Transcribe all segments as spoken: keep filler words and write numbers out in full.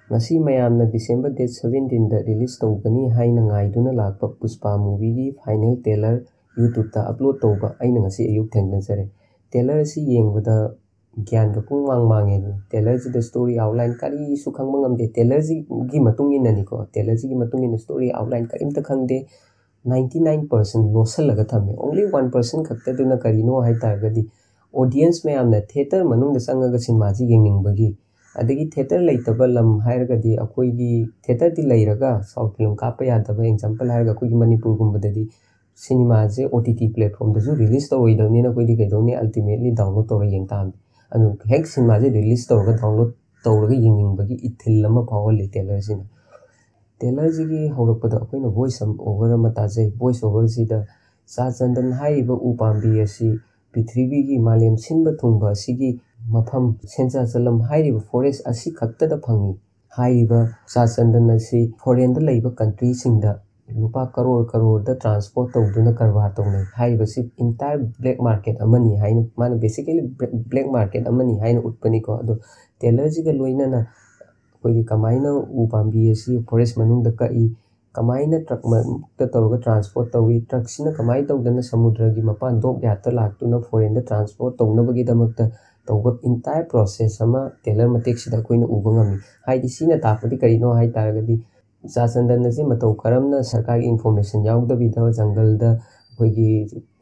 ꯉꯁꯤ ꯃꯌꯥꯝꯅ December date seventeenꯗ release ꯇꯧꯒꯅꯤ ꯍꯥꯏꯅ ꯉꯥꯏꯗꯨꯅ ꯂꯥꯛꯄ ꯄꯨꯁꯄꯥ movieꯒꯤ final trailer YouTubeꯇ upload ꯇꯧꯕ ꯑꯩꯅ ꯉꯁꯤ ꯑꯌꯨꯛ ꯊꯦꯡꯅꯖꯔꯦ꯫ Trailer ꯑꯁꯤ ꯌꯦꯡꯕꯗ ꯒ꯭ꯌꯥꯟꯒ ꯄꯨꯡꯃꯥꯡ ꯃꯥꯡꯉꯦ꯫ Trailerꯁꯤꯗ story outline ꯀꯔꯤꯁꯨ ꯈꯪꯕ ꯉꯝꯗꯦ꯫ Trailerꯁꯤꯒꯤ ꯃꯇꯨꯡ ꯏꯟꯅꯅꯤꯀꯣ, trailerꯁꯤꯒꯤ ꯃꯇꯨꯡ ꯏꯟꯅ story outline ꯀꯔꯤꯝꯇ ꯈꯪꯗꯦ꯫ Ninety nine percent ꯂꯣꯠꯁꯤꯜꯂꯒ ꯊꯝꯃꯦ꯫ Only one percent ꯈꯛꯇꯗꯨꯅ ꯀꯔꯤꯅꯣ ꯍꯥꯏ ꯇꯥꯔꯒꯗꯤ, audience ꯃꯌꯥꯝꯅ theatre ꯃꯅꯨꯡꯗ ꯆꯪꯉꯒ ꯁꯤꯅꯦꯃꯥꯁꯤ ꯌꯦꯡꯅꯤꯡꯕꯒꯤ, ꯑꯗꯒꯤ theatre ꯂꯩꯇꯕ ꯂꯝ ꯍꯥꯏꯔꯒꯗꯤ, ꯑꯩꯈꯣꯏꯒꯤ theatreꯗꯤ ꯂꯩꯔꯒ short film ꯀꯥꯞꯄ ꯌꯥꯗꯕ, example ꯍꯥꯏꯔꯒ ꯑꯩꯈꯣꯏꯒꯤ ꯃꯅꯤꯄꯨꯔꯒꯨꯝꯕꯗꯗꯤ ꯁꯤꯅꯦꯃꯥꯁꯦ OTT platformꯗꯁꯨ release ꯇꯧꯔꯣꯏꯗꯕꯅꯤꯅ ꯑꯩꯈꯣꯏꯗꯤ ꯀꯩꯗꯧꯅꯤ, ultimately download ꯇꯧꯔ ꯌꯦꯡ ꯇꯥꯕꯅꯤ꯫ ꯑꯗꯨ ꯍꯦꯛ ꯁꯤꯅꯦꯃꯥꯁꯦ release ꯇꯧꯔꯒ download ꯇꯧꯔꯒ ꯌꯦꯡꯅꯤꯡꯕꯒꯤ ꯏꯊꯤꯜ ꯑꯃ ꯐꯥꯎꯍꯜꯂꯤ trailerꯁꯤꯅ꯫ Trailerꯁꯤꯒꯤ ꯍꯧꯔꯛꯄꯗ ꯑꯩꯈꯣꯏꯅ voice over ꯑꯃ ꯇꯥꯖꯩ꯫ Voice overꯁꯤꯗ ꯆꯥ ꯆꯟꯗꯟ ꯍꯥꯏꯔꯤꯕ ꯎ ꯄꯥꯝꯕꯤ ꯑꯁꯤ ꯄ꯭ꯔꯤꯊꯤꯕꯤꯒꯤ ꯃꯥꯂꯦꯝ ꯁꯤꯟꯕ ꯊꯨꯡꯕ ꯑꯁꯤꯒꯤ ꯃꯐꯝ ꯁꯦꯟꯖꯥ ꯆꯂꯝ ꯍꯥꯏꯔꯤꯕ forest ꯑꯁꯤ ꯈꯛꯇꯗ ꯐꯪꯏ꯫ ꯍꯥꯏꯔꯤꯕ ꯆꯥ ꯆꯟꯗꯟ ꯑꯁꯤ foreignꯗ ꯂꯩꯕ countryꯁꯤꯡꯗ ꯂꯨꯄꯥ ꯀꯔꯣꯔ ꯀꯔꯣꯔꯗ transport ꯇꯧꯗꯨꯅ ꯀꯔꯕꯥꯔ ꯇꯧꯅꯩ꯫ ꯍꯥꯏꯔꯤꯕꯁꯤ entire black market ꯑꯃꯅꯤ ꯍꯥꯏꯅ, ꯃꯥꯅ basically black market ꯑꯃꯅꯤ ꯍꯥꯏꯅ ꯎꯠꯄꯅꯤꯀꯣ꯫ ꯑꯗꯣ trailerꯁꯤꯒ ꯂꯣꯏꯅꯅ ꯑꯩꯈꯣꯏꯒꯤ ꯀꯃꯥꯏꯅ ꯎ ꯄꯥꯝꯕꯤ ꯑꯁꯤ forest ꯃꯅꯨꯡꯗ ꯀꯛꯏ, ꯀꯃꯥꯏꯅ truckꯇ ꯇꯧꯔꯒ transport ꯇꯧꯏ, truckꯁꯤꯅ ꯀꯃꯥꯏꯅ ꯇꯧꯗꯅ ꯁꯃꯨꯗ꯭ꯔꯒꯤ ꯃꯄꯥꯟ dockyardꯇ ꯂꯥꯛꯇꯨꯅ foreignꯗ transport ꯇꯧꯅꯕꯒꯤꯗꯃꯛꯇ ꯇꯧꯕ entire process ꯑꯃ trailer ꯃꯇꯦꯛꯁꯤꯗ ꯑꯩꯈꯣꯏꯅ ꯎꯕ ꯉꯝꯃꯤ꯫ ꯍꯥꯏꯗꯤ ꯁꯤꯅ ꯇꯥꯛꯄꯗꯤ ꯀꯔꯤꯅꯣ ꯍꯥꯏ ꯇꯥꯔꯒꯗꯤ, ꯆꯥ ꯆꯟꯗꯟ ꯑꯁꯤ ꯃꯇꯧ ꯀꯔꯝꯅ ꯁꯔꯀꯥꯔꯒꯤ information ꯌꯥꯎꯗꯕꯤꯗ ꯖꯪꯒꯜꯗ ꯑꯩꯈꯣꯏꯒꯤ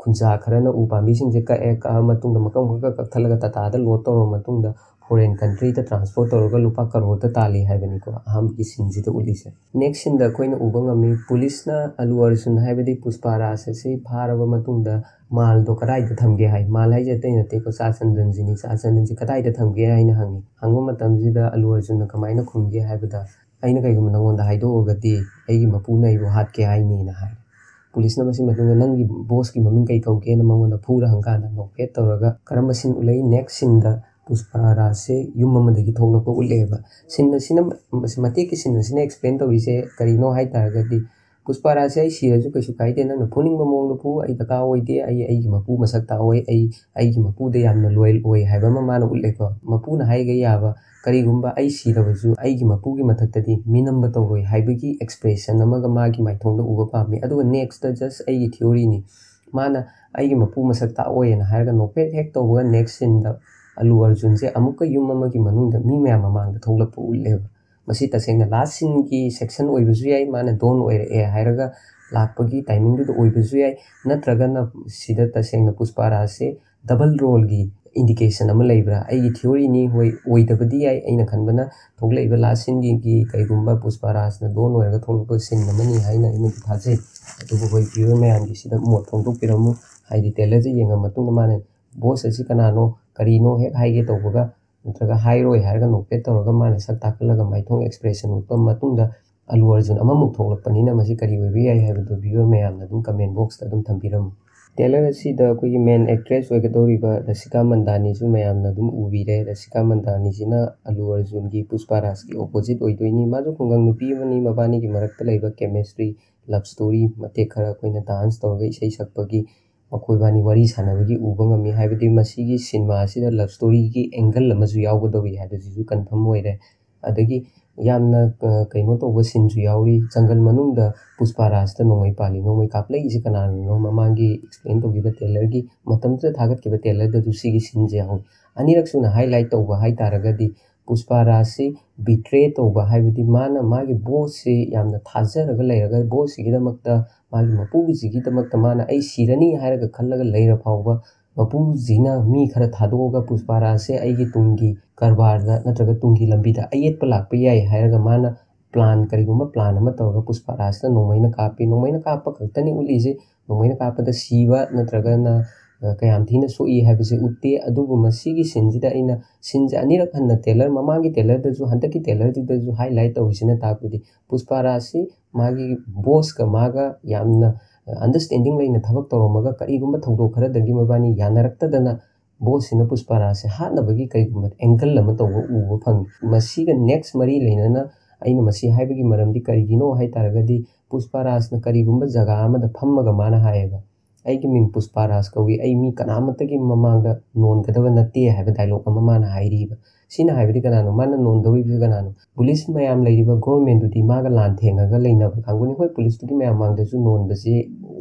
ꯈꯨꯟꯖꯥ ꯈꯔꯅ ꯎ ꯄꯥꯝꯕꯤꯁꯤꯡꯁꯦ ꯀꯛꯑꯦ, ꯀꯛꯑ ꯃꯇꯨꯡꯗ ꯃꯀꯛ ꯃꯀꯛ ꯀꯛꯊꯠꯂꯒ ꯇꯥꯇꯥꯗ load ꯇꯧꯔꯕ ꯃꯇꯨꯡꯗ foreign countryꯗ transport ꯇꯧꯔꯒ ꯂꯨꯄꯥ ꯀꯔꯣꯔꯗ ꯇꯥꯜꯂꯤ ꯍꯥꯏꯕꯅꯤꯀꯣ ꯑꯍꯥꯟꯕꯒꯤ sceneꯁꯤꯗ ꯎꯠꯂꯤꯁꯦ꯫ Next sceneꯗ ꯑꯩꯈꯣꯏꯅ ꯎꯕ ꯉꯝꯃꯤ, ꯄꯨꯂꯤꯁꯅ ꯑꯜꯂꯨ ꯑꯔꯖꯨꯟ ꯍꯥꯏꯕꯗꯤ ꯄꯨꯁꯄꯥ ꯔꯥꯖ ꯑꯁꯤ ꯐꯥꯔꯕ ꯃꯇꯨꯡꯗ ꯃꯥꯜꯗꯣ ꯀꯗꯥꯏꯗ ꯊꯝꯒꯦ ꯍꯥꯏ꯫ ꯃꯥꯜ ꯍꯥꯏꯁꯦ ꯑꯇꯩ ꯅꯠꯇꯦꯀꯣ, ꯆꯥ ꯆꯟꯗꯟꯁꯤꯅꯤ꯫ ꯆꯥ ꯆꯟꯗꯟꯁꯤ ꯀꯗꯥꯏꯗ ꯊꯝꯒꯦ ꯍꯥꯏꯅ ꯍꯪꯉꯤ꯫ ꯍꯪꯕ ꯃꯇꯝꯁꯤꯗ ꯑꯜꯂꯨ ꯑꯔꯖꯨꯟꯅ ꯀꯃꯥꯏꯅ ꯈꯨꯝꯒꯦ ꯍꯥꯏꯕꯗ, "ꯑꯩꯅ ꯀꯩꯒꯨꯝꯕ ꯅꯉꯣꯟꯗ ꯍꯥꯏꯗꯣꯛꯑꯒꯗꯤ ꯑꯩꯒꯤ ꯃꯄꯨꯅ ꯑꯩꯕꯨ ꯍꯥꯠꯀꯦ ꯍꯥꯏꯅꯤꯅ" ꯍꯥꯏ꯫ ꯄꯨꯂꯤꯁꯅ ꯃꯁꯤ ꯃꯇꯨꯡꯗ "ꯅꯪꯒꯤ bossꯀꯤ ꯃꯃꯤꯡ ꯀꯩ ꯀꯧꯒꯦꯅ" ꯃꯉꯣꯟꯗ ꯐꯨꯔ ꯍꯪꯀꯥꯟꯗ ꯅꯣꯛꯐꯦꯠ ꯇꯧꯔꯒ ꯀꯔꯝꯕ scene ꯎꯠꯂꯛꯏ? Next sceneꯗ ꯄꯨꯁꯄꯥ ꯔꯥꯖꯁꯦ ꯌꯨꯝ ꯑꯃꯗꯒꯤ ꯊꯣꯛꯂꯛꯄ ꯎꯠꯂꯛꯑꯦꯕ꯫ Scene ꯑꯁꯤꯅ, ꯃꯇꯦꯛꯀꯤ scene ꯑꯁꯤꯅ explain ꯇꯧꯔꯤꯁꯦ ꯀꯔꯤꯅꯣ ꯍꯥꯏ ꯇꯥꯔꯒꯗꯤ, "ꯄꯨꯁꯄꯥꯔꯥꯖꯁꯦ ꯑꯩ ꯁꯤꯔꯁꯨ ꯀꯩꯁꯨ ꯀꯥꯏꯗꯦ, ꯅꯪꯅ ꯐꯨꯅꯤꯡꯕ ꯃꯑꯣꯡꯗ ꯐꯨ, ꯑꯩ ꯗꯔꯀꯥꯔ ꯑꯣꯏꯗꯦ, ꯑꯩ ꯑꯩꯒꯤ ꯃꯄꯨ ꯃꯁꯛ ꯇꯥꯛꯑꯣꯏ, ꯑꯩ ꯑꯩꯒꯤ ꯃꯄꯨꯗ ꯌꯥꯝꯅ ꯂꯣꯌꯦꯜ ꯑꯣꯏ" ꯍꯥꯏꯕ ꯑꯃ ꯃꯥꯅ ꯎꯠꯂꯦꯀꯣ꯫ ꯃꯄꯨꯅ ꯍꯥꯏꯒ ꯌꯥꯕ, ꯀꯔꯤꯒꯨꯝꯕ ꯑꯩ ꯁꯤꯔꯕꯁꯨ ꯑꯩꯒꯤ ꯃꯄꯨꯒꯤ ꯃꯊꯛꯇꯗꯤ ꯃꯤꯅꯝꯕ ꯇꯧꯔꯣꯏ ꯍꯥꯏꯕꯒꯤ ꯑꯦꯛꯁꯄ꯭ꯔꯦꯁꯟ ꯑꯃꯒ ꯃꯥꯒꯤ ꯃꯥꯏꯊꯣꯡꯗ ꯎꯕ ꯄꯥꯝꯃꯤ꯫ ꯑꯗꯨꯒ ꯅꯦꯛꯁꯇ ꯖꯁ ꯑꯩꯒꯤ ꯊꯤꯑꯣꯔꯤꯅꯤ, ꯃꯥꯅ ꯑꯩꯒꯤ ꯃꯄꯨ ꯃꯁꯛ ꯇꯥꯛꯑꯣꯏꯅ ꯍꯥꯏꯔꯒ ꯅꯣꯛꯐꯦꯠ ꯍꯦꯛ ꯇꯧꯕꯒ ꯅꯦꯛꯁ ꯁꯤꯟꯗ ꯑꯜꯂꯨ ꯑꯔꯖꯨꯟꯁꯦ ꯑꯃꯨꯛꯀ ꯌꯨꯝ ꯑꯃꯒꯤ ꯃꯅꯨꯡꯗ ꯃꯤ ꯃꯌꯥꯝ ꯃꯃꯥꯡꯗ ꯊꯣꯛꯂꯛꯄ ꯎꯠꯂꯦꯕ꯫ ꯃꯁꯤ ꯇꯁꯦꯡꯅ ꯂꯥꯁ ꯁꯤꯟꯒꯤ ꯁꯦꯛꯁꯟ ꯑꯣꯏꯕꯁꯨ ꯌꯥꯏ, ꯃꯥꯅ ꯗꯣꯟ ꯑꯣꯏꯔꯛꯑꯦ ꯍꯥꯏꯔꯒ ꯂꯥꯛꯄꯒꯤ ꯇꯥꯏꯃꯤꯡꯗꯨꯗ ꯑꯣꯏꯕꯁꯨ ꯌꯥꯏ, ꯅꯠꯇ꯭ꯔꯒꯅ ꯁꯤꯗ ꯇꯁꯦꯡꯅ ꯄꯨꯁꯄꯥꯔꯥꯖꯁꯦ ꯗꯕꯜ ꯔꯣꯜꯒꯤ ꯏꯟꯗꯤꯀꯦꯁꯟ ꯑꯃ ꯂꯩꯕ꯭ꯔꯥ? ꯑꯩꯒꯤ ꯊꯤꯑꯣꯔꯤꯅꯤ, ꯍꯣꯏ, ꯑꯣꯏꯗꯕꯗꯤ ꯌꯥꯏ꯫ ꯑꯩꯅ ꯈꯟꯕꯅ ꯊꯣꯛꯂꯛꯏꯕ ꯂꯥꯁ ꯁꯤꯟꯒꯤ ꯀꯩꯒꯨꯝꯕ ꯄꯨꯁꯄꯥꯔꯥꯖꯅ ꯗꯣꯟ ꯑꯣꯏꯔꯒ ꯊꯣꯛꯂꯛꯄ ꯁꯤꯟ ꯑꯃꯅꯤ ꯍꯥꯏꯅ ꯑꯩꯅꯗꯤ ꯊꯥꯖꯩ꯫ ꯑꯗꯨꯕꯨ ꯑꯩꯈꯣꯏ ꯚ꯭ꯌꯨꯋꯔ ꯃꯌꯥꯝꯒꯤꯁꯤꯗ ꯃꯣꯠ ꯐꯣꯡꯗꯣꯛꯄꯤꯔꯝꯃꯨ, ꯍꯥꯏꯗꯤ ꯇ꯭ꯔꯦꯂꯔꯁꯦ ꯌꯦꯡꯉ ꯃꯇꯨꯡꯗ ꯃꯥꯅ ꯕꯣꯁ ꯑꯁꯤ ꯀꯅꯥꯅꯣ, ꯀꯔꯤꯅꯣ ꯍꯦꯛ ꯍꯥꯏꯒꯦ ꯇꯧꯕꯒ, ꯅꯠꯇ꯭ꯔꯒ ꯍꯥꯏꯔꯣꯏ ꯍꯥꯏꯔꯒ ꯅꯣꯛꯐꯦꯠ ꯇꯧꯔꯒ ꯃꯥꯅ ꯁꯛ ꯇꯥꯛꯈꯠꯂꯒ ꯃꯥꯏꯊꯣꯡ ꯑꯦꯛꯁꯄ꯭ꯔꯦꯁꯟ ꯎꯠꯄ ꯃꯇꯨꯡꯗ ꯑꯜꯂꯨ ꯑꯔꯖꯨꯟ ꯑꯃꯃꯨꯛ ꯊꯣꯛꯂꯛꯄꯅꯤꯅ ꯃꯁꯤ ꯀꯔꯤ ꯑꯣꯏꯕ ꯌꯥꯏ ꯍꯥꯏꯕꯗꯨ ꯚ꯭ꯌꯨꯋꯔ ꯃꯌꯥꯝꯅ ꯑꯗꯨꯝ ꯀꯃꯦꯟ ꯕꯣꯛꯁꯇ ꯑꯗꯨꯝ ꯊꯝꯕꯤꯔꯝꯃꯨ꯫ ꯇ꯭ꯔꯦꯂꯔ ꯑꯁꯤꯗ ꯑꯩꯈꯣꯏꯒꯤ ꯃꯦꯟ ꯑꯦꯛꯇ꯭ꯔꯦꯁ ꯑꯣꯏꯒꯗꯧꯔꯤꯕ ꯔꯁꯤꯀꯥ ꯃꯟꯗꯥꯅꯤꯁꯨ ꯃꯌꯥꯝꯅ ꯑꯗꯨꯝ ꯎꯕꯤꯔꯦ꯫ ꯔꯁꯤꯀꯥ ꯃꯟꯗꯥꯅꯤꯁꯤꯅ ꯑꯜꯂꯨ ꯑꯔꯖꯨꯟꯒꯤ ꯄꯨꯁꯄꯥꯔꯥꯖꯀꯤ ꯑꯣꯄꯣꯖꯤꯠ ꯑꯣꯏꯗꯣꯏꯅꯤ꯫ ꯃꯥꯁꯨ ꯈꯨꯡꯒꯪ ꯅꯨꯄꯤ ꯑꯃꯅꯤ, ꯃꯕꯥꯅꯤꯒꯤ ꯃꯔꯛꯇ ꯂꯩꯕ ꯀꯦꯃꯤꯁꯇ꯭ꯔꯤ, ꯂꯞ ꯁ꯭ꯇꯣꯔꯤ ꯃꯇꯦꯛ ꯈꯔ ꯑꯩꯈꯣꯏꯅ ꯗꯥꯟꯁ ꯇꯧꯔꯒ ꯏꯁꯩ ꯁꯛꯄꯒꯤ ꯃꯈꯣꯏꯕꯥꯅꯤ ꯋꯥꯔꯤ ꯁꯥꯟꯅꯕꯒꯤ ꯎꯕ ꯉꯝꯃꯤ꯫ ꯍꯥꯏꯕꯗꯤ ꯃꯁꯤꯒꯤ ꯁꯤꯅꯦꯃꯥ ꯑꯁꯤꯗ ꯂꯞ ꯁ꯭ꯇꯣꯔꯤꯒꯤ ꯑꯦꯡꯒꯜ ꯑꯃꯁꯨ ꯌꯥꯎꯒꯗꯧꯔꯤ ꯍꯥꯏꯕꯁꯤꯁꯨ ꯀꯟꯐꯥꯔꯝ ꯑꯣꯏꯔꯦ꯫ ꯑꯗꯒꯤ ꯌꯥꯝꯅ, ꯑ, ꯀꯩꯅꯣ ꯇꯧꯕ ꯁꯤꯟꯁꯨ ꯌꯥꯎꯔꯤ꯫ ꯖꯪꯒꯜ ꯃꯅꯨꯡꯗ ꯄꯨꯁꯄꯥꯔꯥꯖꯇ ꯅꯣꯡꯃꯩ ꯄꯥꯜꯂꯤ꯫ ꯅꯣꯡꯃꯩ ꯀꯥꯞꯂꯛꯏꯁꯦ ꯀꯅꯥꯅꯅꯣ? ꯃꯃꯥꯡꯒꯤ ꯑꯦꯛꯁꯄ꯭ꯂꯦꯟ ꯇꯧꯈꯤꯕ ꯇ꯭ꯔꯦꯂꯔꯒꯤ ꯃꯇꯝꯗꯨꯗ ꯊꯥꯒꯠꯈꯤꯕ ꯇ꯭ꯔꯦꯂꯔꯗꯁꯨ ꯁꯤꯒꯤ ꯁꯤꯟꯁꯦ ꯌꯥꯎꯍꯧꯏ꯫ ꯑꯅꯤꯔꯛ ꯁꯨꯅ ꯍꯥꯏꯂꯥꯏꯠ ꯇꯧꯕ ꯍꯥꯏ ꯇꯥꯔꯒꯗꯤ ꯄꯨꯁꯄꯥꯔꯥꯖꯁꯤ ꯕꯤꯇ꯭ꯔꯦ ꯇꯧꯕ, ꯍꯥꯏꯕꯗꯤ ꯃꯥꯅ ꯃꯥꯒꯤ ꯕꯣꯁꯁꯤ ꯌꯥꯝꯅ ꯊꯥꯖꯔꯒ ꯂꯩꯔꯒ ꯕꯣꯁꯁꯤꯒꯤꯗꯃꯛꯇ, ꯃꯥꯒꯤ ꯃꯄꯨꯒꯤꯁꯤꯒꯤꯗꯃꯛꯇ ꯃꯥꯅ "ꯑꯩ ꯁꯤꯔꯅꯤ" ꯍꯥꯏꯔꯒ ꯈꯜꯂꯒ ꯂꯩꯔ ꯐꯥꯎꯕ ꯃꯄꯨꯁꯤꯅ ꯃꯤ ꯈꯔ ꯊꯥꯗꯣꯛꯑꯒ ꯄꯨꯁꯄꯥꯔꯥꯖꯁꯦ ꯑꯩꯒꯤ ꯇꯨꯡꯒꯤ ꯀꯔꯕꯥꯔꯗ ꯅꯠꯇ꯭ꯔꯒ ꯇꯨꯡꯒꯤ ꯂꯝꯕꯤꯗ ꯑꯌꯦꯠꯄ ꯂꯥꯛꯄ ꯌꯥꯏ ꯍꯥꯏꯔꯒ ꯃꯥꯅ ꯄ꯭ꯂꯥꯟ, ꯀꯔꯤꯒꯨꯝꯕ ꯄ꯭ꯂꯥꯟ ꯑꯃ ꯇꯧꯔꯒ ꯄꯨꯁꯄꯥꯔꯥꯖꯇ ꯅꯣꯡꯃꯩꯅ ꯀꯥꯞꯄꯤ꯫ ꯅꯣꯡꯃꯩꯅ ꯀꯥꯞꯄ ꯈꯛꯇꯅꯤ ꯎꯠꯂꯤꯁꯦ꯫ ꯅꯣꯡꯃꯩꯅ ꯀꯥꯞꯄꯗ ꯁꯤꯕ ꯅꯠꯇ꯭ꯔꯒꯅ, ꯑ, ꯀꯌꯥꯝ ꯊꯤꯅ ꯁꯣꯛꯏ ꯍꯥꯏꯕꯁꯦ ꯎꯠꯇꯦ꯫ ꯑꯗꯨꯕꯨ ꯃꯁꯤꯒꯤ ꯁꯤꯟꯁꯤꯗ ꯑꯩꯅ ꯁꯤꯟꯁꯦ ꯑꯅꯤꯔꯛ ꯍꯟꯅ ꯇ꯭ꯔꯦꯂꯔ, ꯃꯃꯥꯡꯒꯤ ꯇ꯭ꯔꯦꯂꯔꯗꯁꯨ, ꯍꯟꯗꯛꯀꯤ ꯇ꯭ꯔꯦꯂꯔꯗꯨꯗꯁꯨ ꯍꯥꯏꯂꯥꯏꯠ ꯇꯧꯔꯤꯁꯤꯅ ꯇꯥꯛꯄꯗꯤ ꯄꯨꯁꯄꯥꯔꯥꯖꯁꯤ ꯃꯥꯒꯤ ꯕꯣꯁꯀ ꯃꯥꯒ ꯌꯥꯝꯅ, ꯑ, ꯑꯟꯗꯔꯁ꯭ꯇꯦꯟꯗꯤꯡ ꯂꯩꯅ ꯊꯕꯛ ꯇꯧꯔꯝꯃꯒ ꯀꯔꯤꯒꯨꯝꯕ ꯊꯧꯗꯣꯛ ꯈꯔꯗꯒꯤ ꯃꯕꯥꯅꯤ ꯌꯥꯅꯔꯛꯇꯗꯅ ꯕꯣꯁꯁꯤꯅ ꯄꯨꯁꯄꯥꯔꯥꯖꯁꯦ ꯍꯥꯠꯅꯕꯒꯤ ꯀꯔꯤꯒꯨꯝꯕ ꯑꯦꯡꯒꯜ ꯑꯃ ꯇꯧꯕ ꯎꯕ ꯐꯪꯉꯤ꯫ ꯃꯁꯤꯒ ꯅꯦꯛꯁ ꯃꯔꯤ ꯂꯩꯅꯅ ꯑꯩꯅ ꯃꯁꯤ ꯍꯥꯏꯕꯒꯤ ꯃꯔꯝꯗꯤ ꯀꯔꯤꯒꯤꯅꯣ ꯍꯥꯏ ꯇꯥꯔꯒꯗꯤ ꯄꯨꯁꯄꯥ ꯔꯥꯖꯅ ꯀꯔꯤꯒꯨꯝꯕ ꯖꯒꯥ ꯑꯃꯗ ꯐꯝꯃꯒ ꯃꯥꯅ ꯍꯥꯏꯌꯦꯕ, "ꯑꯩꯒꯤ ꯃꯤꯡ ꯄꯨꯁꯄꯥ ꯔꯥꯖ ꯀꯧꯏ, ꯑꯩ ꯃꯤ ꯀꯅꯥꯃꯠꯇꯒꯤ ꯃꯃꯥꯡꯗ ꯅꯣꯟꯒꯗꯕ ꯅꯠꯇꯦ" ꯍꯥꯏꯕ ꯗꯥꯏꯂꯣꯛ ꯑꯃ ꯃꯥꯅ ꯍꯥꯏꯔꯤꯕ꯫ ꯁꯤꯅ ꯍꯥꯏꯕꯗꯤ ꯀꯅꯥꯅꯣ? ꯃꯥꯅ ꯅꯣꯟꯗꯧꯔꯤꯕꯁꯤ ꯀꯅꯥꯅꯣ? ꯄꯨꯂꯤꯁ ꯃꯌꯥꯝ ꯂꯩꯔꯤꯕ ꯒꯣꯔꯃꯦꯟꯗꯨꯗꯤ ꯃꯥꯒ ꯂꯥꯟ ꯊꯦꯡꯉꯒ ꯂꯩꯅꯕ ꯀꯥꯡꯕꯨꯅꯤ꯫ ꯍꯣꯏ, ꯄꯨꯂꯤꯁꯇꯨꯒꯤ ꯃꯌꯥꯝ ꯃꯥꯡꯗꯁꯨ ꯅꯣꯟꯕꯁꯤ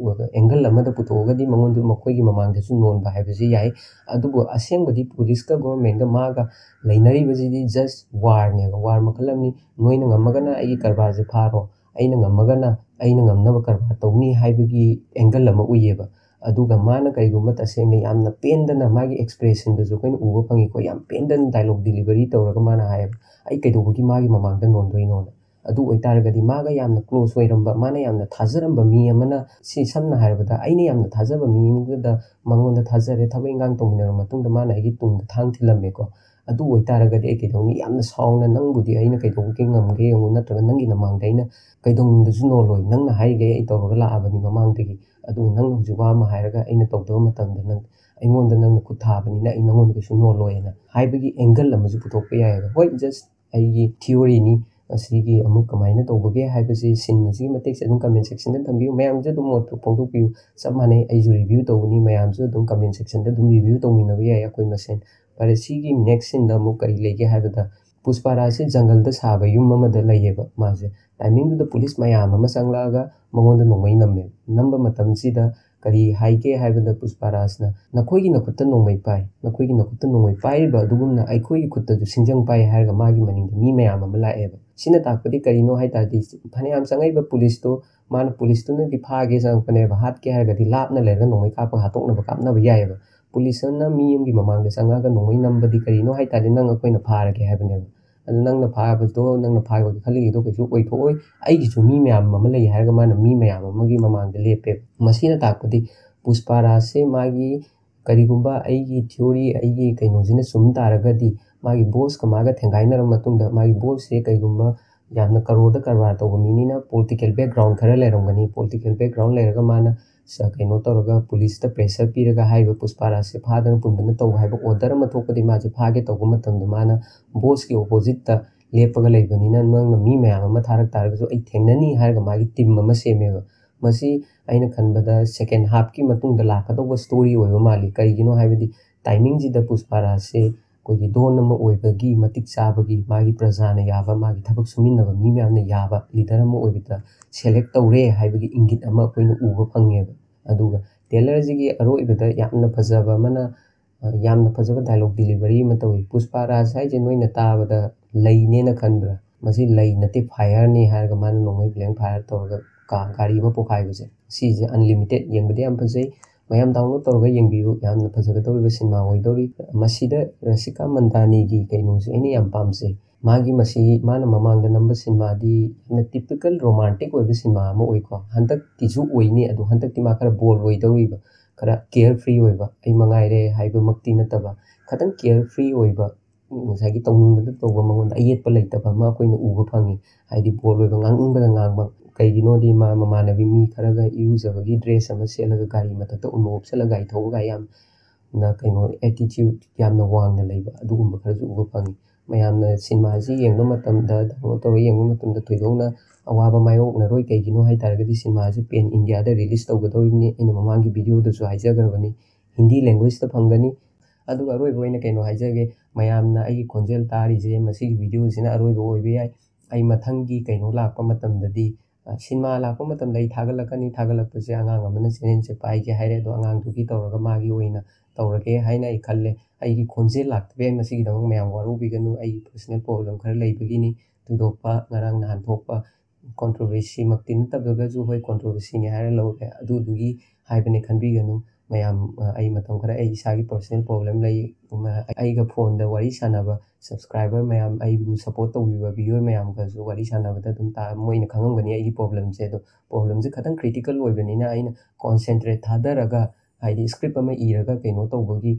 ꯑꯦꯡꯒꯜ ꯑꯃꯗ ꯄꯨꯊꯣꯛꯑꯒꯗꯤ ꯃꯉꯣꯟꯗ, ꯃꯈꯣꯏꯒꯤ ꯃꯃꯥꯡꯗꯁꯨ ꯅꯣꯟꯕ ꯍꯥꯏꯕꯁꯤ ꯌꯥꯏ꯫ ꯑꯗꯨꯕꯨ ꯑꯁꯦꯡꯕꯗꯤ ꯄꯨꯂꯤꯁꯀ ꯒꯣꯔꯃꯦꯟꯒ ꯃꯥꯒ ꯂꯩꯅꯔꯤꯕꯁꯤꯗꯤ just ꯋꯥꯔꯅꯦꯕ, ꯋꯥꯔ ꯃꯈꯜ ꯑꯃꯅꯤ꯫ ꯅꯣꯏꯅ ꯉꯝꯃꯒꯅ ꯑꯩꯒꯤ ꯀꯔꯕꯥꯔꯁꯦ ꯐꯥꯔꯣ, ꯑꯩꯅ ꯉꯝꯃꯒꯅ ꯑꯩꯅ ꯉꯝꯅꯕ ꯀꯔꯕꯥꯔ ꯇꯧꯅꯤ ꯍꯥꯏꯕꯒꯤ ꯑꯦꯡꯒꯜ ꯑꯃ ꯎꯏꯌꯦꯕ꯫ ꯑꯗꯨꯒ ꯃꯥꯅ ꯀꯩꯒꯨꯝꯕ ꯇꯁꯦꯡꯅ ꯌꯥꯝꯅ ꯄꯦꯟꯗꯅ, ꯃꯥꯒꯤ ꯑꯦꯛꯁꯄ꯭ꯔꯦꯁꯟꯗꯁꯨ ꯑꯩꯈꯣꯏꯅ ꯎꯕ ꯐꯪꯉꯤꯀꯣ, ꯌꯥꯝ ꯄꯦꯟꯗꯅ ꯗꯥꯏꯂꯣꯛ ꯗꯤꯂꯤꯚꯔꯤ ꯇꯧꯔꯒ ꯃꯥꯅ ꯍꯥꯏꯌꯦꯕ, "ꯑꯩ ꯀꯩꯗꯧꯕꯒꯤ ꯃꯥꯒꯤ ꯃꯃꯥꯡꯗ ꯅꯣꯟꯗꯣꯏꯅꯣꯅ?" ꯑꯗꯨ ꯑꯣꯏꯇꯥꯔꯒꯗꯤ ꯃꯥꯒ ꯌꯥꯝꯅ ꯀ꯭ꯂꯣꯁ ꯑꯣꯏꯔꯝꯕ, ꯃꯥꯅ ꯌꯥꯝꯅ ꯊꯥꯖꯔꯝꯕ ꯃꯤ ꯑꯃꯅ, ꯁꯤ ꯁꯝꯅ ꯍꯥꯏꯔꯕꯗ ꯑꯩꯅ ꯌꯥꯝꯅ ꯊꯥꯖꯕ ꯃꯤ ꯑꯃꯗ ꯃꯉꯣꯟꯗ ꯊꯥꯖꯔꯦ, ꯊꯕꯛ ꯏꯟꯈꯥꯡ ꯇꯧꯃꯤꯟꯅꯔꯕ ꯃꯇꯨꯡꯗ ꯃꯥꯅ ꯑꯩꯒꯤ ꯇꯨꯡꯗ ꯊꯥꯡ ꯊꯤꯜꯂꯝꯃꯦꯀꯣ, ꯑꯗꯨ ꯑꯣꯏꯇꯥꯔꯒꯗꯤ ꯑꯩ ꯀꯩꯗꯧꯅꯤ? ꯌꯥꯝꯅ ꯁꯥꯎꯅ ꯅꯪꯕꯨꯗꯤ ꯑꯩꯅ ꯀꯩꯗꯧꯕꯒꯤ ꯉꯝꯒꯦ ꯌꯦꯡꯉꯨ, ꯅꯠꯇ꯭ꯔꯒ ꯅꯪꯒꯤ ꯅꯃꯥꯡꯗ ꯑꯩꯅ ꯀꯩꯗꯧꯅꯨꯡꯗꯁꯨ ꯅꯣꯜꯂꯣꯏ, ꯅꯪꯅ ꯍꯥꯏꯔꯤꯈꯩ ꯑꯩ ꯇꯧꯔꯒ ꯂꯥꯛꯑꯕꯅꯤ ꯃꯃꯥꯡꯗꯒꯤ, ꯑꯗꯨꯒ ꯅꯪꯅ ꯍꯧꯖꯤꯛ ꯋꯥ ꯑꯃ ꯍꯥꯏꯔꯒ ꯑꯩꯅ ꯇꯧꯗꯕ ꯃꯇꯝꯗ ꯅꯪ ꯑꯩꯉꯣꯟꯗ ꯅꯪꯅ ꯈꯨꯠ ꯊꯥꯕꯅꯤꯅ ꯑꯩ ꯅꯪꯉꯣꯟꯗ ꯀꯩꯁꯨ ꯅꯣꯜꯂꯣꯏꯅ ꯍꯥꯏꯕꯒꯤ ꯑꯦꯡꯒꯜ ꯑꯃꯁꯨ ꯄꯨꯊꯣꯛꯄ ꯌꯥꯏꯑꯕ꯫ ꯍꯣꯏ, just ꯑꯩꯒꯤ ꯊꯤꯑꯣꯔꯤꯅꯤ꯫ ꯑꯁꯤꯒꯤ ꯑꯃꯨꯛ ꯀꯃꯥꯏꯅ ꯇꯧꯕꯒꯦ ꯍꯥꯏꯕꯁꯤ, ꯁꯤꯟ ꯑꯁꯤꯒꯤ ꯃꯇꯦꯛꯁꯦ ꯑꯗꯨꯝ ꯀꯃꯦꯟ ꯁꯦꯛꯁꯟꯗ ꯊꯝꯕꯤꯌꯨ꯫ ꯃꯌꯥꯝꯁꯨ ꯑꯗꯨꯝ ꯃꯣꯠꯇꯣ ꯐꯣꯡꯗꯣꯛꯄꯤꯌꯨ꯫ ꯆꯞ ꯃꯥꯟꯅꯩ, ꯑꯩꯁꯨ ꯔꯤꯚ꯭ꯌꯨ ꯇꯧꯕꯅꯤ, ꯃꯌꯥꯝꯁꯨ ꯑꯗꯨꯝ ꯀꯃꯦꯟ ꯁꯦꯛꯁꯟꯗ ꯑꯗꯨꯝ ꯔꯤꯚ꯭ꯌꯨ ꯇꯧꯃꯤꯟꯅꯕ ꯌꯥꯏ ꯑꯩꯈꯣꯏ ꯃꯁꯦꯟ꯫ ꯐꯔꯦ, ꯁꯤꯒꯤ ꯅꯦꯛꯁ ꯁꯤꯟꯗ ꯑꯃꯨꯛ ꯀꯔꯤ ꯂꯩꯒꯦ ꯍꯥꯏꯕꯗ, ꯄꯨꯁꯄꯥꯔꯥꯖꯁꯦ ꯖꯪꯒꯜꯗ ꯁꯥꯕ ꯌꯨꯝ ꯑꯃꯗ ꯂꯩꯌꯦꯕ ꯃꯥꯁꯦ꯫ ꯇꯥꯏꯃꯤꯡꯗꯨꯗ ꯄꯨꯂꯤꯁ ꯃꯌꯥꯝ ꯑꯃ ꯆꯪꯂꯛꯑꯒ ꯃꯉꯣꯟꯗ ꯅꯣꯡꯃꯩ ꯅꯝꯃꯦꯕ꯫ ꯅꯝꯕ ꯃꯇꯝꯁꯤꯗ ꯀꯔꯤ ꯍꯥꯏꯒꯦ ꯍꯥꯏꯕꯗ, ꯄꯨꯁꯄꯥꯔꯥꯖꯅ, "ꯅꯈꯣꯏꯒꯤ ꯅꯈꯨꯠꯇ ꯅꯣꯡꯃꯩ ꯄꯥꯏ, ꯅꯈꯣꯏꯒꯤ ꯅꯈꯨꯠꯇ ꯅꯣꯡꯃꯩ ꯄꯥꯏꯔꯤꯕ ꯑꯗꯨꯒꯨꯝꯅ ꯑꯩꯈꯣꯏꯒꯤ ꯈꯨꯠꯇꯁꯨ ꯁꯤꯡꯖꯪ ꯄꯥꯏ" ꯍꯥꯏꯔꯒ ꯃꯥꯒꯤ ꯃꯅꯤꯡꯗ ꯃꯤ ꯃꯌꯥꯝ ꯑꯃ ꯂꯥꯛꯑꯦꯕ꯫ ꯁꯤꯅ ꯇꯥꯛꯄꯗꯤ ꯀꯔꯤꯅꯣ ꯍꯥꯏ ꯇꯥꯔꯗꯤ, ꯐꯅꯌꯥꯝ ꯆꯪꯉꯛꯏꯕ ꯄꯨꯂꯤꯁꯇꯣ, ꯃꯥꯅ ꯄꯨꯂꯤꯁꯇꯨꯅꯗꯤ ꯐꯥꯒꯦ ꯆꯪꯉꯛꯄꯅꯦꯕ, ꯍꯥꯠꯀꯦ ꯍꯥꯏꯔꯒꯗꯤ ꯂꯥꯞꯅ ꯂꯩꯔꯒ ꯅꯣꯡꯃꯩ ꯀꯥꯞꯄꯒ ꯍꯥꯠꯇꯣꯛꯅꯕ ꯀꯥꯞꯅꯕ ꯌꯥꯏꯑꯕ꯫ ꯄꯨꯂꯤꯁ ꯑꯃꯅ ꯃꯤ ꯑꯃꯒꯤ ꯃꯃꯥꯡꯗ ꯆꯪꯉꯛꯑꯒ ꯅꯣꯡꯃꯩ ꯅꯝꯕꯗꯤ ꯀꯔꯤꯅꯣ ꯍꯥꯏ ꯇꯥꯔꯗꯤ, "ꯅꯪ ꯑꯩꯈꯣꯏꯅ ꯐꯥꯔꯒꯦ" ꯍꯥꯏꯕꯅꯦꯕ꯫ ꯑꯗꯨ ꯅꯪꯅ ꯐꯥꯕꯗꯣ, ꯅꯪꯅ ꯐꯥꯕꯒꯤ ꯈꯜꯂꯤꯗꯣ ꯀꯩꯁꯨ ꯑꯣꯏꯊꯣꯛꯑꯣꯏ꯫ ꯑꯩꯒꯤꯁꯨ ꯃꯤ ꯃꯌꯥꯝ ꯑꯃ ꯂꯩ ꯍꯥꯏꯔꯒ ꯃꯥꯅ ꯃꯤ ꯃꯌꯥꯝ ꯑꯃꯒꯤ ꯃꯃꯥꯡꯗ ꯂꯦꯞꯄꯦꯕ꯫ ꯃꯁꯤꯅ ꯇꯥꯛꯄꯗꯤ ꯄꯨꯁꯄꯥꯔꯥꯖꯁꯦ ꯃꯥꯒꯤ, ꯀꯔꯤꯒꯨꯝꯕ ꯑꯩꯒꯤ ꯊꯤꯑꯣꯔꯤ, ꯑꯩꯒꯤ ꯀꯩꯅꯣꯁꯤꯅ ꯆꯨꯝ ꯇꯥꯔꯒꯗꯤ, ꯃꯥꯒꯤ ꯕꯣꯁꯀ ꯃꯥꯒ ꯊꯦꯡꯒꯥꯏꯅꯔꯕ ꯃꯇꯨꯡꯗ, ꯃꯥꯒꯤ ꯕꯣꯁꯁꯦ ꯀꯩꯒꯨꯝꯕ ꯌꯥꯝꯅ ꯀꯔꯣꯔꯗ ꯀꯔꯕꯥꯔ ꯇꯧꯕ ꯃꯤꯅꯤꯅ ꯄꯣꯂꯤꯇꯤꯀꯦꯜ ꯕꯦꯛꯒ꯭ꯔꯥꯎꯟ ꯈꯔ ꯂꯩꯔꯝꯒꯅꯤ꯫ ꯄꯣꯂꯤꯇꯤꯀꯦꯜ ꯕꯦꯛꯒ꯭ꯔꯥꯎꯟ ꯂꯩꯔꯒ ꯃꯥꯅ ꯁ-, ꯀꯩꯅꯣ ꯇꯧꯔꯒ, ꯄꯨꯂꯤꯁꯇ ꯄ꯭ꯔꯦꯁꯔ ꯄꯤꯔꯒ ꯍꯥꯏꯔꯤꯕ ꯄꯨꯁꯄꯥꯔꯥꯖꯁꯦ ꯐꯥꯗꯅ ꯄꯨꯟꯗꯅ ꯇꯧ ꯍꯥꯏꯕ ꯑꯣꯔꯗꯔ ꯑꯃ ꯊꯣꯛꯄꯗꯤ ꯃꯥꯁꯦ ꯐꯥꯒꯦ ꯇꯧꯕ ꯃꯇꯝꯗ ꯃꯥꯅ ꯕꯣꯁꯀꯤ ꯑꯣꯄꯣꯖꯤꯠꯇ ꯂꯦꯞꯄꯒ ꯂꯩꯕꯅꯤꯅ ꯅꯪꯅ ꯃꯤ ꯃꯌꯥꯝ ꯑꯃ ꯊꯥꯔꯛ ꯇꯥꯔꯒꯁꯨ ꯑꯩ ꯊꯦꯡꯅꯅꯤ ꯍꯥꯏꯔꯒ ꯃꯥꯒꯤ ꯇꯤꯝ ꯑꯃ ꯁꯦꯝꯃꯦꯕ꯫ ꯃꯁꯤ ꯑꯩꯅ ꯈꯟꯕꯗ ꯁꯦꯀꯦꯟ ꯍꯥꯐꯀꯤ ꯃꯇꯨꯡꯗ ꯂꯥꯛꯀꯗꯧꯕ ꯁ꯭ꯇꯣꯔꯤ ꯑꯣꯏꯕ ꯃꯥꯜꯂꯤ꯫ ꯀꯔꯤꯒꯤꯅꯣ ꯍꯥꯏꯕꯗꯤ ꯇꯥꯏꯃꯤꯡꯁꯤꯗ ꯄꯨꯁꯄꯥꯔꯥꯖꯁꯦ ꯑꯩꯈꯣꯏꯒꯤ ꯗꯣꯟ ꯑꯃ ꯑꯣꯏꯕꯒꯤ ꯃꯇꯤꯛ ꯆꯥꯕꯒꯤ, ꯃꯥꯒꯤ ꯄ꯭ꯔꯖꯥꯅ ꯌꯥꯕ, ꯃꯥꯒꯤ ꯊꯕꯛ ꯁꯨꯃꯤꯟꯅꯕ ꯃꯤ ꯃꯌꯥꯝꯅ ꯌꯥꯕ ꯂꯤꯗꯔ ꯑꯃ ꯑꯣꯏꯕꯗ ꯁꯦꯂꯦꯛ ꯇꯧꯔꯦ ꯍꯥꯏꯕꯒꯤ ꯏꯪꯒꯤꯠ ꯑꯃ ꯑꯩꯈꯣꯏꯅ ꯎꯕ ꯐꯪꯉꯦꯕ꯫ ꯑꯗꯨꯒ ꯇ꯭ꯔꯦꯂꯔꯁꯤꯒꯤ ꯑꯔꯣꯏꯕꯗ ꯌꯥꯝꯅ ꯐꯖꯕ ꯑꯃꯅ, ꯑ, ꯌꯥꯝꯅ ꯐꯖꯕ ꯗꯥꯏꯂꯣꯛ ꯗꯤꯂꯤꯚꯔꯤ ꯑꯃ ꯇꯧꯏ꯫ "ꯄꯨꯁꯄꯥꯔꯥꯖ ꯍꯥꯏꯁꯦ ꯅꯣꯏꯅ ꯇꯥꯕꯗ ꯂꯩꯅꯦꯅ ꯈꯟꯕ꯭ꯔꯥ? ꯃꯁꯤ ꯂꯩ ꯅꯠꯇꯦ, ꯐꯥꯏꯌꯔꯅꯤ" ꯍꯥꯏꯔꯒ ꯃꯥꯅ ꯅꯣꯡꯃꯩ ꯕ꯭ꯂꯦꯡ ꯐꯥꯏꯌꯔ ꯇꯧꯔꯒ ꯀꯥ-, ꯒꯥꯔꯤ ꯑꯃ ꯄꯣꯈꯥꯏꯕꯁꯦ꯫ ꯁꯤꯁꯦ ꯑꯟꯂꯤꯃꯤꯇꯦꯠ, ꯌꯦꯡꯕꯗꯤ ꯌꯥꯝ ꯐꯖꯩ꯫ ꯃꯌꯥꯝ ꯗꯥꯎꯟꯂꯣꯗ ꯇꯧꯔꯒ ꯌꯦꯡꯕꯤꯌꯨ, ꯌꯥꯝꯅ ꯐꯖꯒꯗꯧꯔꯤꯕ ꯁꯤꯅꯦꯃꯥ ꯑꯣꯏꯗꯧꯔꯤ꯫ ꯃꯁꯤꯗ ꯔꯁꯤꯀꯥ ꯃꯟꯗꯥꯅꯤꯒꯤ ꯀꯩꯅꯣꯁꯦ ꯑꯩꯅ ꯌꯥꯝ ꯄꯥꯝꯖꯩ꯫ ꯃꯥꯒꯤ ꯃꯁꯤ, ꯃꯥꯅ ꯃꯃꯥꯡꯗ ꯅꯝꯕ ꯁꯤꯅꯦꯃꯥꯗꯤ ꯌꯥꯝꯅ ꯇꯤꯄꯤꯀꯦꯜ ꯔꯣꯃꯥꯟꯇꯤꯛ ꯑꯣꯏꯕ ꯁꯤꯅꯦꯃꯥ ꯑꯃ ꯑꯣꯏꯀꯣ꯫ ꯍꯟꯗꯛꯀꯤꯁꯨ ꯑꯣꯏꯅꯤ, ꯑꯗꯣ ꯍꯟꯗꯛꯇꯤ ꯃꯥ ꯈꯔ ꯕꯣꯜ ꯑꯣꯏꯗꯧꯔꯤꯕ, ꯈꯔ ꯀꯤꯌꯔ ꯐ꯭ꯔꯤ ꯑꯣꯏꯕ, ꯑꯩ ꯃꯉꯥꯏꯔꯦ ꯍꯥꯏꯕꯃꯛꯇꯤ ꯅꯠꯇꯕ, ꯈꯇꯪ ꯀꯤꯌꯔ ꯐ꯭ꯔꯤ ꯑꯣꯏꯕ, ꯉꯁꯥꯏꯒꯤ ꯇꯧꯅꯤꯡꯕꯗ ꯇꯧꯕ, ꯃꯉꯣꯟꯗ ꯑꯌꯦꯠꯄ ꯂꯩꯇꯕ ꯑꯃ ꯑꯩꯈꯣꯏꯅ ꯎꯕ ꯐꯪꯉꯤ꯫ ꯍꯥꯏꯗꯤ ꯕꯣꯜ ꯑꯣꯏꯕ, ꯉꯥꯡꯅꯤꯡꯕꯗ ꯉꯥꯡꯕ꯫ ꯀꯩꯒꯤꯅꯣꯗꯤ ꯃꯥ ꯃꯃꯥꯟꯅꯕꯤ ꯃꯤ ꯈꯔꯒ ꯏꯔꯨꯖꯕꯒꯤ ꯗ꯭ꯔꯦꯁ ꯑꯃ ꯁꯦꯠꯂꯒ ꯒꯥꯔꯤ ꯃꯊꯛꯇ ꯎꯅꯣꯞ ꯎꯞꯁꯜꯂꯒ ꯒꯥꯔꯤ ꯊꯧꯕꯒ ꯌꯥꯝꯅ ꯀꯩꯅꯣ, ꯑꯦꯇꯤꯇ꯭ꯌꯨꯠ ꯌꯥꯝꯅ ꯋꯥꯡꯅ ꯂꯩꯕ, ꯑꯗꯨꯒꯨꯝꯕ ꯈꯔꯁꯨ ꯎꯕ ꯐꯪꯉꯤ꯫ ꯃꯌꯥꯝꯅ ꯁꯤꯅꯦꯃꯥꯁꯤ ꯌꯦꯡꯕ ꯃꯇꯝꯗ, ꯗꯥꯎꯟꯂꯣꯗ ꯇꯧꯔꯒ ꯌꯦꯡꯕ ꯃꯇꯝꯗ ꯊꯣꯏꯗꯣꯛꯅ ꯑꯋꯥꯕ ꯃꯥꯌꯣꯛꯅꯔꯣꯏ꯫ ꯀꯩꯒꯤꯅꯣ ꯍꯥꯏ ꯇꯥꯔꯒꯗꯤ ꯁꯤꯅꯦꯃꯥꯁꯤ ꯄꯦꯟ ꯏꯟꯗꯤꯌꯥꯗ ꯔꯤꯂꯤꯁ ꯇꯧꯒꯗꯧꯔꯤꯕꯅꯤ꯫ ꯑꯩꯅ ꯃꯃꯥꯡꯒꯤ ꯚꯤꯗꯤꯑꯣꯗꯁꯨ ꯍꯥꯏꯖꯈ꯭ꯔꯕꯅꯤ, ꯍꯤꯟꯗꯤ ꯂꯦꯡꯒ꯭ꯋꯦꯖꯇ ꯐꯪꯒꯅꯤ꯫ ꯑꯗꯨꯒ ꯑꯔꯣꯏꯕ ꯑꯣꯏꯅ ꯀꯩꯅꯣ ꯍꯥꯏꯖꯒꯦ, ꯃꯌꯥꯝꯅ ꯑꯩꯒꯤ ꯈꯣꯟꯖꯦꯜ ꯇꯥꯔꯤꯁꯦ, ꯃꯁꯤꯒꯤ ꯚꯤꯗꯤꯑꯣꯁꯤꯅ ꯑꯔꯣꯏꯕ ꯑꯣꯏꯕ ꯌꯥꯏ꯫ ꯑꯩ ꯃꯊꯪꯒꯤ ꯀꯩꯅꯣ ꯂꯥꯛꯄ ꯃꯇꯝꯗꯗꯤ, ꯑ, ꯁꯤꯅꯦꯃꯥ ꯂꯥꯛꯄ ꯃꯇꯝꯗ ꯑꯩ ꯊꯥꯒꯠꯂꯛꯀꯅꯤ꯫ ꯊꯥꯒꯠꯂꯛꯄꯁꯦ ꯑꯉꯥꯡ ꯑꯃꯅ ꯆꯦꯅꯦꯜꯁꯦ ꯄꯥꯏꯒꯦ ꯍꯥꯏꯔꯦ, ꯑꯗꯣ ꯑꯉꯥꯡꯗꯨꯒꯤ ꯇꯧꯔꯒ ꯃꯥꯒꯤ ꯑꯣꯏꯅ ꯇꯧꯔꯒꯦ ꯍꯥꯏꯅ ꯑꯩ ꯈꯜꯂꯦ꯫ ꯑꯩꯒꯤ ꯈꯣꯟꯖꯦꯜ ꯂꯥꯛꯇꯕ ꯌꯥꯏ, ꯃꯁꯤꯒꯤꯗꯃꯛ ꯃꯌꯥꯝ ꯋꯥꯔꯧꯕꯤꯒꯅꯨ꯫ ꯑꯩꯒꯤ ꯄꯔꯁꯣꯅꯦꯜ ꯄ꯭ꯔꯣꯕ꯭ꯂꯦꯝ ꯈꯔ ꯂꯩꯕꯒꯤꯅꯤ꯫ ꯊꯣꯏꯗꯣꯛꯄ ꯉꯔꯥꯡ ꯅꯍꯥꯟ ꯊꯣꯛꯄ ꯀꯣꯟꯇ꯭ꯔꯣꯚꯔꯁꯤꯃꯛꯇꯤ ꯅꯠꯇꯕꯗꯁꯨ, ꯍꯣꯏ, ꯀꯣꯟꯇ꯭ꯔꯣꯚꯔꯁꯤꯅꯤ ꯍꯥꯏꯔ ꯂꯧꯔꯦ, ꯑꯗꯨꯗꯨꯒꯤ ꯍꯥꯏꯕꯅꯤ ꯈꯟꯕꯤꯒꯅꯨ꯫ ꯃꯌꯥꯝ, ꯑ, ꯑꯩ ꯃꯇꯝ ꯈꯔ ꯑꯩ ꯏꯁꯥꯒꯤ ꯄꯔꯁꯣꯅꯦꯜ ꯄ꯭ꯔꯣꯕ꯭ꯂꯦꯝ ꯂꯩ꯫ ꯃ-, ꯑꯩꯒ ꯐꯣꯟꯗ ꯋꯥꯔꯤ ꯁꯥꯟꯅꯕ ꯁꯕꯁꯀ꯭ꯔꯥꯏꯕꯔ ꯃꯌꯥꯝ, ꯑꯩꯕꯨ ꯁꯄꯣꯔꯠ ꯇꯧꯕꯤꯕ ꯚ꯭ꯌꯨꯋꯔ ꯃꯌꯥꯝꯒꯁꯨ ꯋꯥꯔꯤ ꯁꯥꯟꯅꯕꯗ ꯑꯗꯨꯝ ꯇꯥ-, ꯃꯣꯏꯅ ꯈꯪꯉꯝꯒꯅꯤ ꯑꯩꯒꯤ ꯄ꯭ꯔꯣꯕ꯭ꯂꯦꯝꯁꯦ꯫ ꯑꯗꯣ ꯄ꯭ꯔꯣꯕ꯭ꯂꯦꯝꯁꯦ ꯈꯤꯇꯪ ꯀ꯭ꯔꯤꯇꯤꯀꯦꯜ ꯑꯣꯏꯕꯅꯤꯅ ꯑꯩꯅ ꯀꯣꯟꯁꯦꯟꯇ꯭ꯔꯦꯠ ꯊꯥꯗꯔꯒ ꯍꯥꯏꯗꯤ script ꯑꯃ ꯏꯔꯒ ꯀꯩꯅꯣ ꯇꯧꯕꯒꯤ,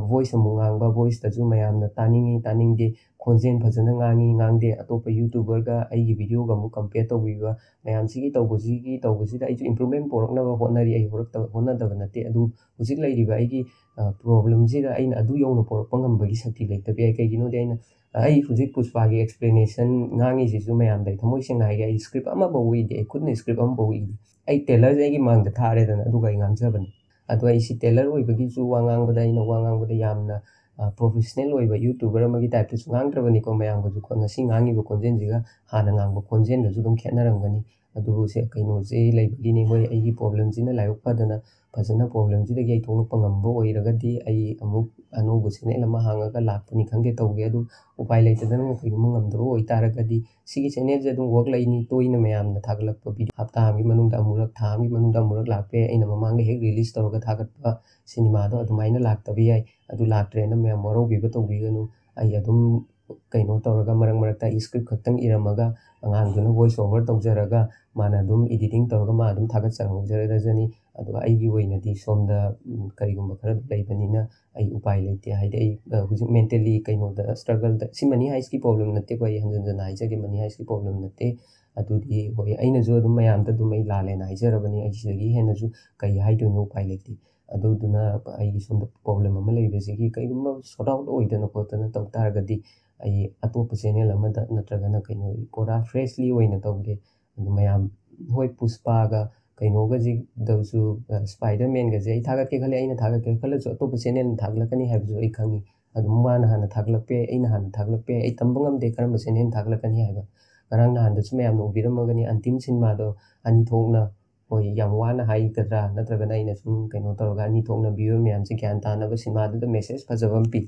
voice ꯑꯃꯨꯛ ꯉꯥꯡꯕ, voiceꯇꯁꯨ ꯃꯌꯥꯝꯅ ꯇꯥꯅꯤꯡꯉꯤ ꯇꯥꯅꯤꯡꯗꯦ, ꯈꯣꯟꯖꯦꯜ ꯐꯖꯅ ꯉꯥꯡꯉꯤ ꯉꯥꯡꯗꯦ, ꯑꯇꯣꯞꯄ YouTuberꯒ ꯑꯩꯒꯤ videoꯒ ꯑꯃꯨꯛ compare ꯇꯧꯕꯤꯕ, ꯃꯌꯥꯝꯁꯤꯒꯤ ꯇꯧꯕꯁꯤꯒꯤ ꯇꯧꯕꯁꯤꯗ ꯑꯩꯁꯨ improvement ꯄꯣꯔꯛꯅꯕ ꯍꯣꯠꯅꯔꯤ꯫ ꯑꯩ ꯍꯣꯔꯛꯇ-, ꯍꯣꯠꯅꯗꯕ ꯅꯠꯇꯦ, ꯑꯗꯨ ꯍꯧꯖꯤꯛ ꯂꯩꯔꯤꯕ ꯑꯩꯒꯤ, ꯑ, problemꯁꯤꯗ ꯑꯩꯅ ꯑꯗꯨ ꯌꯧꯅ ꯄꯣꯔꯛꯄ ꯉꯝꯕꯒꯤ ꯁꯛꯇꯤ ꯂꯩꯇꯕ ꯌꯥꯏ꯫ ꯀꯩꯒꯤꯅꯣꯗꯤ ꯑꯩꯅ, ꯑ, ꯑꯩ ꯍꯧꯖꯤꯛ ꯄꯨꯁꯄꯥꯒꯤ explanation ꯉꯥꯡꯉꯤꯁꯤꯁꯨ ꯃꯌꯥꯝꯗ ꯑꯩ ꯊꯃꯣꯏ ꯁꯦꯡꯅ ꯍꯥꯏꯒꯦ, ꯑꯩ script ꯑꯃꯐꯥꯎ ꯏꯗꯦ, ꯑꯩ ꯈꯨꯠꯅ script ꯑꯃꯐꯥꯎ ꯏꯗꯦ꯫ ꯑꯩ trailerꯁꯦ ꯑꯩꯒꯤ ꯃꯥꯡꯗ ꯊꯥꯔꯦꯗꯅ, ꯑꯗꯨꯒ ꯑꯩ ꯉꯥꯡꯖꯕꯅꯤ꯫ ꯑꯗꯣ ꯑꯩꯁꯤ trailer ꯑꯣꯏꯕꯒꯤꯁꯨ ꯋꯥ ꯉꯥꯡꯕꯗ, ꯑꯩꯅ ꯋꯥ ꯉꯥꯡꯕꯗ ꯌꯥꯝꯅ, ꯑ, professional ꯑꯣꯏꯕ YouTuber ꯑꯃꯒꯤ typeꯇꯁꯨ ꯉꯥꯡꯗ꯭ꯔꯕꯅꯤꯀꯣ꯫ ꯃꯌꯥꯝꯒꯁꯨ ꯀꯣ-, ꯉꯁꯤ ꯉꯥꯡꯉꯤꯕ ꯈꯣꯟꯖꯦꯜꯁꯤꯒ ꯍꯥꯟꯅ ꯉꯥꯡꯕ ꯈꯣꯟꯖꯦꯜꯒꯁꯨ ꯑꯗꯨꯝ ꯈꯦꯠꯅꯔꯝꯒꯅꯤ꯫ ꯑꯗꯨꯕꯨ ꯁꯦ, ꯀꯩꯅꯣꯁꯦ ꯂꯩꯕꯒꯤꯅꯤ꯫ ꯍꯣꯏ, ꯑꯩꯒꯤ problemꯁꯤꯅ ꯂꯥꯏꯕꯛ ꯐꯗꯅ ꯐꯖꯅ problemꯁꯤꯗꯒꯤ ꯑꯩ ꯊꯣꯛꯂꯛꯄ ꯉꯝꯕ ꯑꯣꯏꯔꯒꯗꯤ ꯑꯩ ꯑꯃꯨꯛ ꯑꯅꯧꯕ channel ꯑꯃ ꯍꯥꯡꯉꯒ ꯂꯥꯛꯄꯅꯤ ꯈꯪꯗꯦ ꯇꯧꯒꯦ꯫ ꯑꯗꯨ ꯎꯄꯥꯏ ꯂꯩꯇꯗꯅ ꯀꯩꯒꯨꯝꯕ ꯉꯝꯗꯕ ꯑꯣꯏꯇꯥꯔꯒꯗꯤ ꯁꯤꯒꯤ channelꯁꯦ ꯑꯗꯨꯝ work ꯂꯩꯅꯤ꯫ ꯇꯣꯏꯅ ꯃꯌꯥꯝꯅ ꯊꯥꯒꯠꯂꯛꯄ video, ꯍꯞꯇꯥ ꯑꯃꯒꯤ ꯃꯅꯨꯡꯗ ꯑꯃꯨꯔꯛ, ꯊꯥ ꯑꯃꯒꯤ ꯃꯅꯨꯡꯗ ꯑꯃꯨꯔꯛ ꯂꯥꯛꯄ ꯌꯥꯏ꯫ ꯑꯩꯅ ꯃꯃꯥꯡꯗ ꯍꯦꯛ release ꯇꯧꯔꯒ ꯊꯥꯒꯠꯄ ꯁꯤꯅꯦꯃꯥꯗꯣ ꯑꯗꯨꯃꯥꯏꯅ ꯂꯥꯛꯇꯕ ꯌꯥꯏ꯫ ꯑꯗꯨ ꯂꯥꯛꯇ꯭ꯔꯦꯅ ꯃꯌꯥꯝ ꯋꯥꯔꯧꯕꯤꯕ ꯇꯧꯕꯤꯒꯅꯨ꯫ ꯑꯩ ꯑꯗꯨꯝ ꯀꯩꯅꯣ ꯇꯧꯔꯒ ꯃꯔꯛ ꯃꯔꯛꯇ ꯑꯩ script ꯈꯛꯇꯪ ꯏꯔꯝꯃꯒ ꯑꯉꯥꯡꯗꯨꯅ voice over ꯇꯧꯖꯔꯒ ꯃꯥꯅ ꯑꯗꯨꯝ editing ꯇꯧꯔꯒ ꯃꯥ ꯑꯗꯨꯝ ꯊꯥꯒꯠꯆꯍꯧꯖꯔꯖꯅꯤ꯫ ꯑꯗꯨꯒ ꯑꯩꯒꯤ ꯑꯣꯏꯅꯗꯤ ꯁꯣꯝꯗ, ꯎꯝ, ꯀꯔꯤꯒꯨꯝꯕ ꯈꯔ ꯂꯩꯕꯅꯤꯅ ꯑꯩ ꯎꯄꯥꯏ ꯂꯩꯇꯦ꯫ ꯍꯥꯏꯗꯤ ꯑꯩ, ꯑ, ꯍꯧꯖꯤꯛ mentally ꯀꯩꯅꯣꯗ struggle ꯗ, ꯁꯤ Money Heistꯀꯤ problem ꯅꯠꯇꯦꯀꯣ, ꯑꯩ ꯍꯟꯖꯟ ꯍꯟꯖꯟꯅ ꯍꯥꯏꯖꯒꯦ, Money Heistꯀꯤ problem ꯅꯠꯇꯦ꯫ ꯑꯗꯨꯗꯤ ꯍꯣꯏ, ꯑꯩꯅꯁꯨ ꯑꯗꯨꯝ ꯃꯌꯥꯝꯗ ꯑꯗꯨꯝ ꯑꯩ ꯂꯥꯜꯂꯦꯅ ꯍꯥꯏꯖꯔꯕꯅꯤ, ꯑꯩ ꯁꯤꯗꯒꯤ ꯍꯦꯟꯅꯁꯨ ꯀꯔꯤ ꯍꯥꯏꯗꯣꯏꯅꯣ, ꯎꯄꯥꯏ ꯂꯩꯇꯦ꯫ ꯑꯗꯨꯗꯨꯅ ꯑꯩꯒꯤ ꯁꯣꯝꯗ problem ꯑꯃ ꯂꯩꯕꯁꯤꯒꯤ ꯀꯩꯒꯨꯝꯕ sort out ꯑꯣꯏꯗꯅ ꯈꯣꯠꯇꯅ ꯇꯧ ꯇꯥꯔꯒꯗꯤ ꯑꯩ ꯑꯇꯣꯞꯄ channel ꯑꯃꯗ ꯅꯠꯇ꯭ꯔꯒꯅ ꯀꯩꯅꯣ ꯄꯨꯔꯥ freshly ꯑꯣꯏꯅ ꯇꯧꯒꯦ꯫ ꯑꯗꯨ ꯃꯌꯥꯝ, ꯍꯣꯏ, ꯄꯨꯁꯄꯥꯒ ꯀꯩꯅꯣꯒꯁꯤꯗꯁꯨ, ꯑ, Spidermanꯒꯁꯦ ꯑꯩ ꯊꯥꯒꯠꯀꯦ ꯈꯜꯂꯦ, ꯑꯩꯅ ꯊꯥꯒꯠꯀꯦ ꯈꯜꯂꯁꯨ ꯑꯇꯣꯞꯄ channelꯅ ꯊꯥꯒꯠꯂꯛꯀꯅꯤ ꯍꯥꯏꯕꯁꯨ ꯑꯩ ꯈꯪꯉꯤ꯫ ꯑꯗꯨꯝ ꯃꯥꯅ ꯍꯥꯟꯅ ꯊꯥꯒꯠꯂꯛꯄ ꯌꯥꯏ, ꯑꯩꯅ ꯍꯥꯟꯅ ꯊꯥꯒꯠꯂꯛꯄ ꯌꯥꯏ, ꯑꯩ ꯇꯝꯕ ꯉꯝꯗꯦ ꯀꯔꯝꯕ channelꯅ ꯊꯥꯒꯠꯂꯛꯀꯅꯤ ꯍꯥꯏꯕ꯫ ꯉꯔꯥꯡ ꯅꯍꯥꯟꯗꯁꯨ ꯃꯌꯥꯝꯅ ꯎꯕꯤꯔꯝꯃꯒꯅꯤ, ꯑꯟꯇꯤꯝ ꯁꯤꯅꯦꯃꯥꯗꯣ ꯑꯅꯤ ꯊꯣꯛꯅ, ꯍꯣꯏ, ꯌꯥꯝ ꯋꯥꯅ ꯍꯥꯏꯒꯗ꯭ꯔꯥ, ꯅꯠꯇ꯭ꯔꯒꯅ ꯑꯩꯅ ꯁꯨꯝ ꯀꯩꯅꯣ ꯇꯧꯔꯒ ꯑꯅꯤ ꯊꯣꯛꯅ viewer ꯃꯌꯥꯝꯁꯦ ꯒ꯭ꯌꯥꯟ ꯇꯥꯅꯕ ꯁꯤꯅꯦꯃꯥꯗꯨꯗ message ꯐꯖꯕ ꯑꯃ ꯄꯤ꯫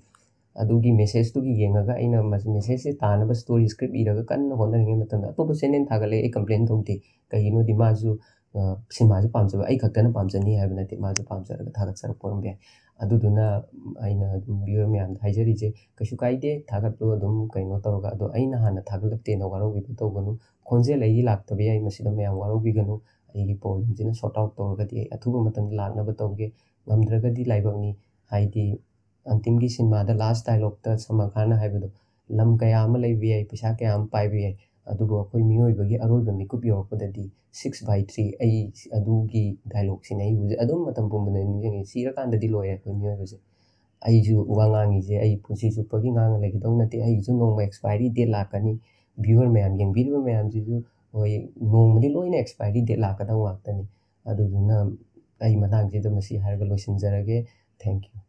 ꯑꯗꯨꯒꯤ messageꯇꯨꯒꯤ ꯌꯦꯡꯉꯒ ꯑꯩꯅ ꯃꯁ-, messageꯁꯦ ꯇꯥꯅꯕ story script ꯏꯔꯒ ꯀꯟꯅ ꯍꯣꯠꯅꯔꯤꯉꯩ ꯃꯇꯝꯗ ꯑꯇꯣꯞꯄ channel ꯊꯥꯒꯠꯂꯛꯑꯦ, ꯑꯩ complain ꯇꯧꯗꯦ꯫ ꯀꯩꯒꯤꯅꯣꯗꯤ ꯃꯥꯁꯨ, ꯑ, ꯁꯤꯅꯦꯃꯥꯁꯦ ꯄꯥꯝꯖꯕ, ꯑꯩ ꯈꯛꯇꯅ ꯄꯥꯝꯖꯅꯤ ꯍꯥꯏꯕ ꯅꯠꯇꯦ, ꯃꯥꯁꯨ ꯄꯥꯝꯖꯔꯒ ꯊꯥꯒꯠꯆꯔꯛꯄ ꯑꯣꯏꯔꯝꯕ ꯌꯥꯏ꯫ ꯑꯗꯨꯗꯨꯅ ꯑꯩꯅ ꯑꯗꯨꯝ viewer ꯃꯌꯥꯝꯗ ꯍꯥꯏꯖꯔꯤꯁꯦ, ꯀꯩꯁꯨ ꯀꯥꯏꯗꯦ, ꯊꯥꯒꯠꯂꯨ ꯑꯗꯨꯝ ꯀꯩꯅꯣ ꯇꯧꯔꯒ, ꯑꯗꯣ ꯑꯩꯅ ꯍꯥꯟꯅ ꯊꯥꯒꯠꯂꯛꯇꯦꯅ ꯋꯥꯔꯧꯕꯤꯕ ꯇꯧꯒꯅꯨ꯫ ꯈꯣꯟꯖꯦꯜ ꯑꯩꯒꯤ ꯂꯥꯛꯇꯕ ꯌꯥꯏ, ꯃꯁꯤꯗ ꯃꯌꯥꯝ ꯋꯥꯔꯧꯕꯤꯒꯅꯨ꯫ ꯑꯩꯒꯤ problemꯁꯤꯅ sort out ꯇꯧꯔꯒꯗꯤ ꯑꯩ ꯑꯊꯨꯕ ꯃꯇꯝꯗ ꯂꯥꯛꯅꯕ ꯇꯧꯒꯦ꯫ ꯉꯝꯗ꯭ꯔꯒꯗꯤ ꯂꯥꯏꯕꯛꯅꯤ꯫ ꯍꯥꯏꯗꯤ ꯑꯟꯇꯤꯝꯒꯤ ꯁꯤꯅꯦꯃꯥꯗ ꯂꯥꯁ ꯗꯥꯏꯂꯣꯛꯇ ꯁꯜꯃꯥꯟ ꯈꯥꯟꯅ ꯍꯥꯏꯕꯗꯣ, "ꯂꯝ ꯀꯌꯥ ꯑꯃ ꯂꯩꯕ ꯌꯥꯏ, ꯄꯩꯁꯥ ꯀꯌꯥ ꯑꯃ ꯄꯥꯏꯕ ꯌꯥꯏ, ꯑꯗꯨꯕꯨ ꯑꯩꯈꯣꯏ ꯃꯤꯑꯣꯏꯕꯒꯤ ꯑꯔꯣꯏꯕ ꯃꯤꯀꯨꯞ ꯌꯧꯔꯛꯄꯗꯗꯤ ꯁꯤꯛꯁ ꯕꯥꯏ ꯊ꯭ꯔꯤ", ꯑꯩ ꯑꯗꯨꯒꯤ ꯗꯥꯏꯂꯣꯛꯁꯤꯅꯦ ꯑꯩ ꯍꯧꯖꯤꯛ ꯑꯗꯨꯝ ꯃꯇꯝ ꯄꯨꯝꯕꯗ ꯅꯤꯡꯁꯤꯡꯉꯤ꯫ ꯁꯤꯔꯀꯥꯟꯗꯗꯤ ꯂꯣꯏꯔꯦ ꯑꯩꯈꯣꯏ ꯃꯤꯑꯣꯏꯕꯁꯦ꯫ ꯑꯩꯁꯨ ꯋꯥ ꯉꯥꯡꯉꯤꯁꯦ ꯑꯩ ꯄꯨꯟꯁꯤ ꯆꯨꯞꯄꯒꯤ ꯉꯥꯡꯉ ꯂꯩꯒꯗꯧ ꯅꯠꯇꯦ꯫ ꯑꯩꯒꯤꯁꯨ ꯅꯣꯡꯃ ꯑꯦꯛꯁꯄꯥꯏꯔꯤ ꯗꯦꯠ ꯂꯥꯛꯀꯅꯤ꯫ ꯚ꯭ꯌꯨꯋꯔ ꯃꯌꯥꯝ, ꯌꯦꯡꯕꯤꯔꯤꯕ ꯃꯌꯥꯝꯁꯤꯁꯨ ꯍꯣꯏ ꯅꯣꯡꯃꯗꯤ ꯂꯣꯏꯅ ꯑꯦꯛꯁꯄꯥꯏꯔꯤ ꯗꯦꯠ ꯂꯥꯛꯀꯗꯧ ꯉꯥꯛꯇꯅꯤ꯫ ꯑꯗꯨꯗꯨꯅ ꯑꯩ ꯃꯇꯥꯡꯁꯤꯗ ꯃꯁꯤ ꯍꯥꯏꯔꯒ ꯂꯣꯏꯁꯤꯟꯖꯔꯒꯦ꯫ Thank you꯫